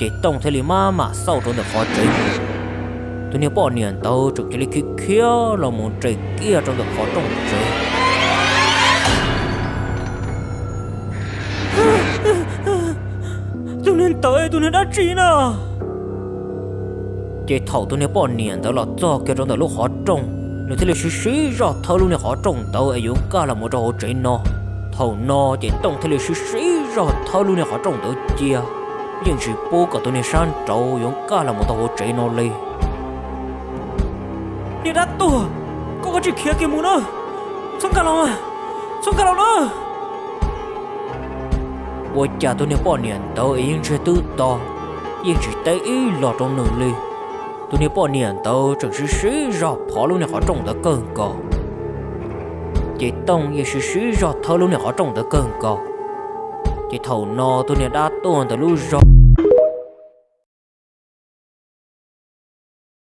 Ces Tooj thiaj li maj mam xauj rau ntawm qhov tsev. Tus niag poj niam ntawd tseem cia li khiav khiav los mus nres kiag rau ntawm qhov rooj tsev. Tus niag ntawd, tus niag dab tsi na? Ces thaum tus niag poj niam ntawd los txog kiag rau ntawm lub qhov rooj, nws thiaj li siv siv zog thawb lub niag qhov rooj ntawd es yuav nkag los mus rau hauv tsev no. Thaum no ces Tooj thiaj li siv siv zog thawb lub niag qhov rooj ntawd cia, yeej tsis pub kom tus niag sab nraud yuav nkag los mus tau hauv tsev no li. Niag dab tuag, koj kav tsij khiav kiag mus na, txhob nkag los, txhob nkag los na. Ua cas tus niag poj niam ntawd es yeej ntsiag twb to, yeej tsis teb ib los rau nws li. Tus niag poj niam ntawd tseem siv siv zog phov lub niag qhov rooj ntawd kawg nkaus, ces Tooj yeej siv siv zog thawb lub niag qhov rooj ntawd kawg nkaus. Ces thaum no tus niag dab tuag ntawd lub zog